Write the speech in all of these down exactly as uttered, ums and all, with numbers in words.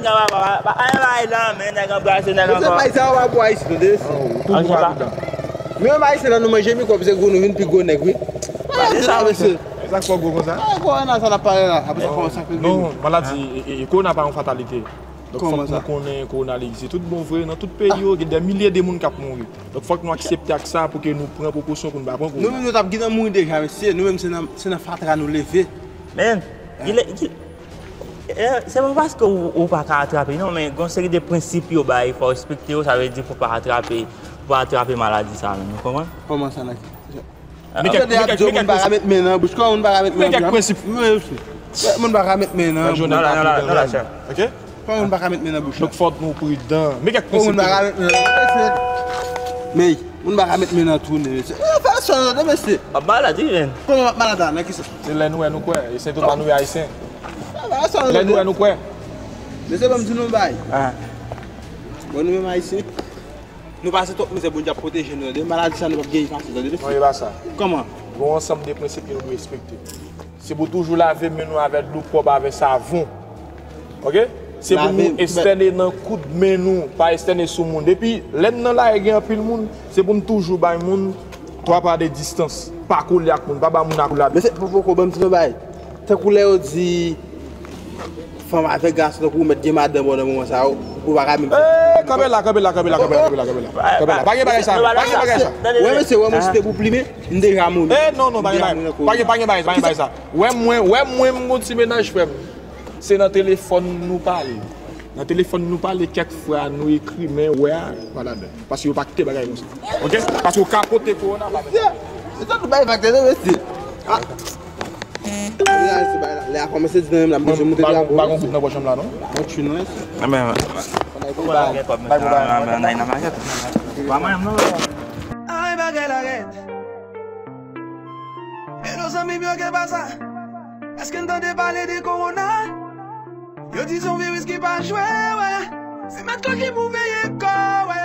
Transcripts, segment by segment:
Nèg anba, pa, pa, pa, pa, pa, la, men, nèg anbrase, nèg anba. Mesye, bay sa, w pa bwè ayisyen, tande, mesye. An, se pa. Nou menm ayisyen, lè nou manje mikwòb, se gou nou vin pi gwo nèg, wi. Pale sa, mesye. E sa k fè w gwo konsa? Ah, kowona sa n ap pale la. Apre sa, kòman sa fè vini? Non, maladi, e, e, e, kowona pa yon fatalite. Donk, fòk nou konnen kowona li egziste. Tout bon vre, nan tout peyi yo, gen dè milye de moun k ap mouri. Donk, fòk nou aksepte ak sa pou ke nou pran prekosyon pou nou pa pran kowona. Nou menm, nou t ap gentan mouri deja, mesye. Nou menm, se nan, se nan fatra nou leve. Men, ki lè, ki, Eh, se pa paske ou, ou pa ka atrape, non, men gen yon seri de prensip yo bay, fò w respekte yo, sa vle di pou pa atrape, pou pa atrape maladi sa a menm, ou konprann? Kòman sa nan ki? Men kèk, men kèk, men kèk moun pa ka met men nan bouch, kòman moun pa ka met men nan bouch? Moun pa ka met men nan bouch. Ok? Kòman moun pa ka met men nan bouch? Donk fòk nou pridan. Men kèk prensip. Kòman moun pa ka met men nan bouch? Men, moun pa ka met men nan tounen, mesye. Eh, fè sa, non, mesye. Ap malad, wi, men. Kòman m ap malad la, nan ki sans? Se lè nou wè nou kwè. E se tout pa nou ye ayisyen. Lè nou wè nou kwè. Mesye, ban m di nou yon bagay. Ah. Bon, nou menm ayisyen, nou pase twòp mizè, Bondye ap pwoteje nou, tande. Maladi sa, nou p ap genyen fasil, tande, mesye. Non, e pa sa. Kòman? Gen yon ansanm de prensip ke nou dwe respekte. Se pou toujou lave men nou avè dlo pwòp, avè savon. Ok? Se pou nou estène nan koud men nou, pa estène sou moun. Epi, lè n nan lari gen anpil moun, se pou n toujou bay moun twa pa de distans. Pa kole ak moun, pa ba moun akoulad. Men se pou poko ban m ti bagay. Tankou lè yo di fanm avèk gason, tankou ou mèt gen madanm ou nan moman sa yo, ou pa ka menm fè. Eh, kanpe la, kanpe la, kanpe la, kanpe la, kanpe la, kanpe la. Kanpe la. Pa gen bagay sa, pa gen bagay sa. Wè, mesye, wè, mwen si te pou plimen, m deja mouri. Eh, non, non, pa gen bagay, pa gen, pa gen bagay, pa gen bagay sa. Wè mwen, wè mwen, m gon ti mennaj, frè m. Se nan telefòn nou pale. Nan telefòn nou pale, kèk fwa nou ekri, men wè a pa ladan. Paske yo pa kite bagay konsa. Ok? Paske yo ka pote kowona pa menm. Mesye, se tout bagay fakte, mesye. Ah. Lè a kòmanse di nan menm la, m bezwen moute drapo. Pa gon kout nan pòch la, non? Mwen tchwi, non, mesye. Anben, bay pou bay. Bay pou bay. Anben, ann al nan makèt. Pa mwen, non. Ay, bagay la rèd. Hello, zanmi m yo, gen pa sa? Èske n tande pale de kowona? Yo di se yon viris ki pa jwe, wè. Se mèt kò ki pou veye kò, wè.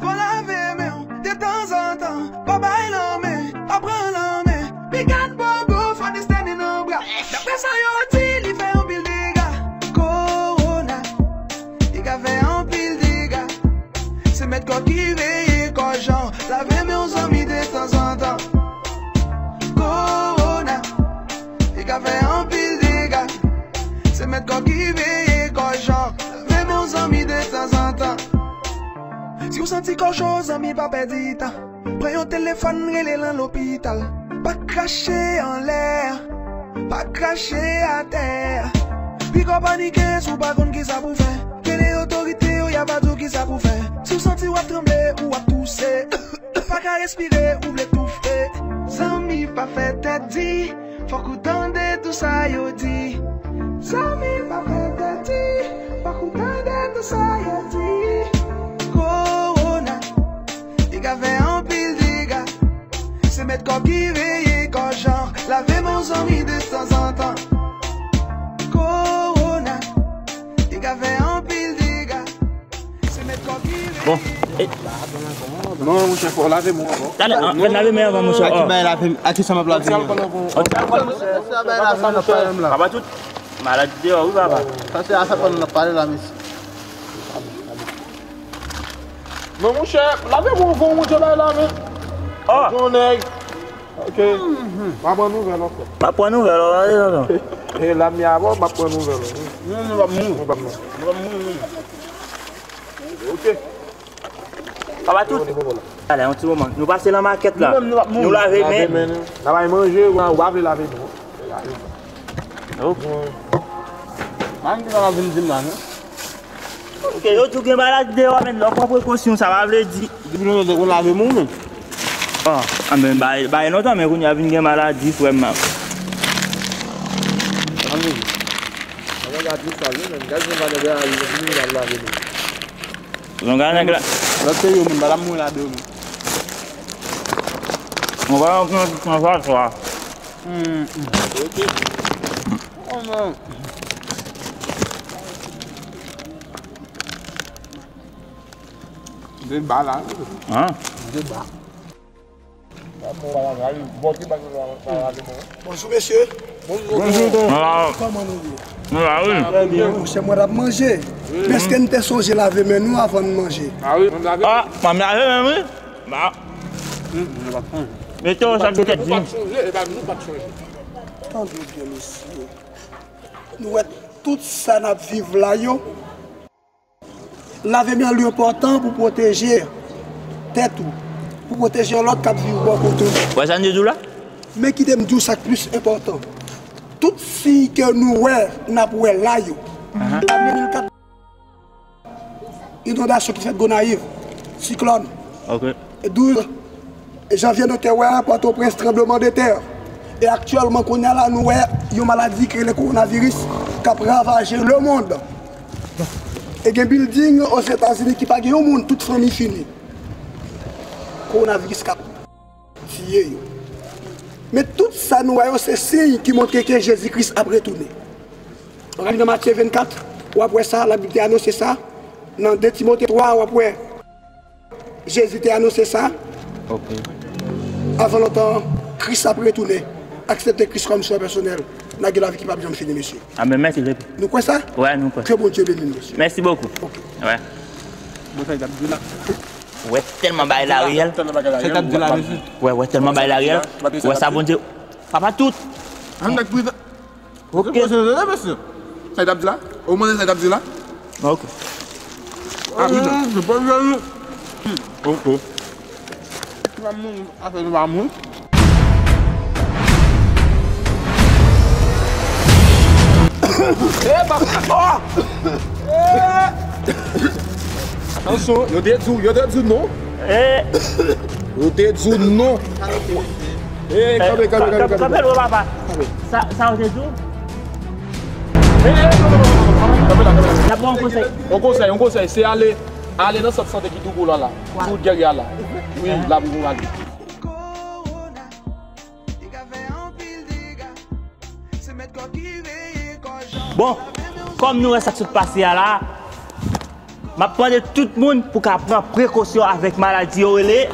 Fò lave men w detanzantan. Pa bay lanmen, pa pran lanmen. Piga n bobo, fò n estène nan bra. Daprè sa yo di, li fè anpil dega. Kowona, li ka fè anpil dega. Se mèt kò ki veye kò jan. Lave men w zanmi detanzantan. Kowona, li ka fè anpil dega. Se mèt kò ki veye kò jan. Lave men w zanmi detanzantan. Si w santi kò cho, zanmi, pa pèdi tan. Pran yon telefòn, rele nan lopital. Pa krache anlè, pa krache atè. Piga w panike si w pa konn kisa pou fè. Rele otorite yo, y a va di w kisa pou fè. Si w santi w ap tranble, ou ap touse, pa ka respire, ou vle toufe. Zanmi, pa fè tèt di, fòk ou tande tou sa yo di. Zanmi, pa fè tèt di, fòk ou tande tou sa yo di. Kowona, li ka fè anpil dega. Se mèt kò ki veye kò jan. Lave men w zanmi detanzantan. Kowona, li ka fè anpil dega. Se mèt kò ki veye. Bon. Non, monchè, fò w lave men w ankò. Talè, an, fè n lave men anvan, monchè. A ki bay lave, a ki sa m ap lave men? Sa bay lave men nan pale m la. Papa tout, malad deyò, wi, papa. Sa se a sa pandan n ap pale la, mesye. Men monchè, lave men w ankò, monchè, bay lave. Oh. Yon nèg. Ok. M ap pran nouvèl ankò. M ap pran nouvèl, w ap pran nouvèl. E la m ye avè w, m ap pran nouvèl. Nou, nou p ap mouri. Nou p ap mouri. Nou p ap mouri, non. Ok. Papa tout. Talè, yon ti moman. Nou pase nan makèt la. Nou menm, nou p ap mouri. Nou lave men. Lave men nou. N a bay manje, w a, w a vle lave men w. Ok. Mann ki sa va vin di m la, non? Ok, yo di w gen maladi deyò, men lè w pran prekosyon, sa pa vle di. Depi lontan te konn lave men w, men. Ah, anben, bay, bay lontan, men kounye a vin gen maladi, frè m. Anben, anben, gad misal, wi, men. Gad jan malè deyò a, yo vin lave men. Jan gad nèg la. Lòt peyi yo, moun pa t ap mouri ladan yo, men. Mwen pa nan pran sa swa. Hmm, hmm. Ok. Oh, non. De ba la. Hein? De ba. Bonjou, mesye. Bonjou, tonton. Kòman nou ye? Mwen la, wi. Trè byen. Monchè, mwen t ap manje. Men èske n te sonje lave men nou avan n manje? Ah, wi. Ah, m ap lave men m, wi. Ba. Mete yon sak sou tèt vin. Tande byen, mesye. Nou wè tout sa n ap viv la yo. Lave men li enpòtan pou pwoteje tèt ou, pou pwoteje yon lòt k ap viv bò kote w. Wè sa n di w la? Men kite m di w sa k plis enpòtan. Tout siy ke nou wè, n ap wè la yo. Ane mil kat, inondasyon ki fèt Gonayiv, siklòn. Ok. Douz janvye, nou te wè Pòtoprens, tranblemanntè. E aktyèlman, kounye a la, nou wè yon maladi ki rele kowonaviris k ap ravaje lemonn. E gen bilding Ozetazini ki pa gen yon moun, tout fanmi fini. Kowonaviris k ap tiye yo. Men tout sa nou wè yo, se siy ki montre ke Jezi Kris ap retounen. Ou ka li nan Matye vennkat, w ap wè sa, Labib te anonse sa. Nan de Timote twa, w ap wè Jezi te anonse sa. Ok. Avan lontan, Kris ap retounen. Aksepte Kris kòm sovè pèsonèl. N a gen lavi ki p ap janm fini, mesye. Amen. Mèsi, Jepi. Nou kwè sa? Wè, nou kwè. Ke Bondye beni nou, mesye. Mèsi bokou. Ok. Wè. Bon, sa y ap di la. Wè, tèlman bagay la reyèl. Tèlman bagay la reyèl. Sa y ap di la, mesye. Wè, wè, tèlman bagay la reyèl. Wè sa, Bondye. Papa tout. An nèg pridan. Ok. Mesye, mesye, mesye. Sa y ap di la? Ou mande sa y ap di la? Ok. Ah, putain. Je peux bien. Ok. Afè nou pa moun. Eh, papa. Oh! Eh! Attention, yo te di w, yo te di w non. Eh! Yo te di w non. Eh, kanpe, kanpe, kanpe, kanpe. Kanpe lwen, papa. Kanpe. Sa, sa yo te di w? Eh, eh, non, non, non, non, non. Kanpe la, kanpe la. N ap ba w yon konsèy. Yon konsèy, yon konsèy, se ale, ale nan sant sante ki tou pwo la la. Sou dèyè a la. Wi, la pou nou ale. Bon, kòm nou wè sa k sot pase a la, m ap mande tout moun pou ka pran prekosyon avèk maladi yo rele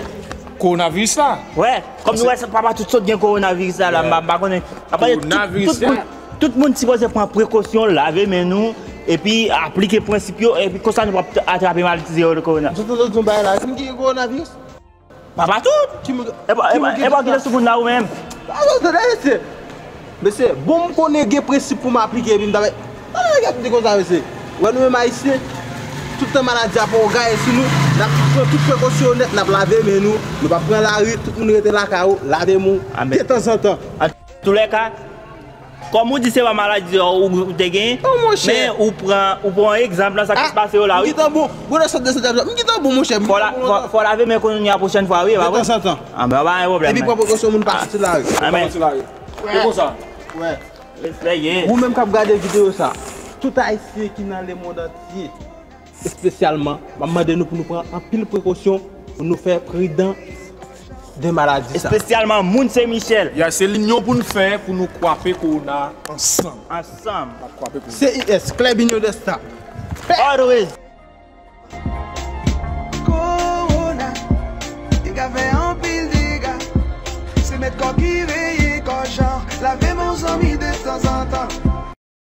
kowonaviris la. Wè, kòm nou wè sa, papa tout sot gen kowonaviris la, la, m pa, m pa konnen. M ap mande tout, tout moun, tout moun sipoze pran prekosyon, lave men nou, epi aplike prensip yo, epi konsa nou p ap atrape maladi yo rele kowona. Tout moun di yon bagay la, ki gen kowonaviris? Papa tout! Ki moun, e pa, e pa, e pa ki te sou moun la ou menm? Tande, mesye. Mesye, bon, m konnen gen prensip pou m aplike, epi m ta fè. Tande, gade konsa, mesye. Wè, nou menm Ayisyen, tout tan maladi a poko gaye sou nou, n ap pran tout prekosyon nèt, n ap lave men nou, nou p ap pran lari, tout moun rete lakay ou, lave men w detanzantan. Antoulèka, kòm ou di se pa maladi ou, ou te gen, men ou pran, ou pran egzanp nan sa k ap pase yo la, wi. M gentan bon, bon, nan sant de sante a, m gentan bon, monchè. Fò w la, fò, fò w lave men kounye a pwochèn fwa, wi, e pa vre? Detanzantan. Ah, ben, pa gen pwoblèm. Epi pran prekosyon moun pa soti lari. Amen. Pa soti lari. E konsa. Wè. Ou menm k ap gade videyo sa, tout Ayisyen ki nan lemonn antye, espesyalman, m ap mande nou pou nou pran anpil prekosyon, pou nou fè pridan de maladi sa. Espesyalman moun Sen Michèl. Ya, se linyon pou n fè pou nou kwape kowona ansanm. Ansanm. N ap kwape kowona. C I S, Club Union des Stars. Always. Kowona, li ka fè anpil dega. Se mèt kò ki veye kò jan. Lave men w zanmi detanzantan.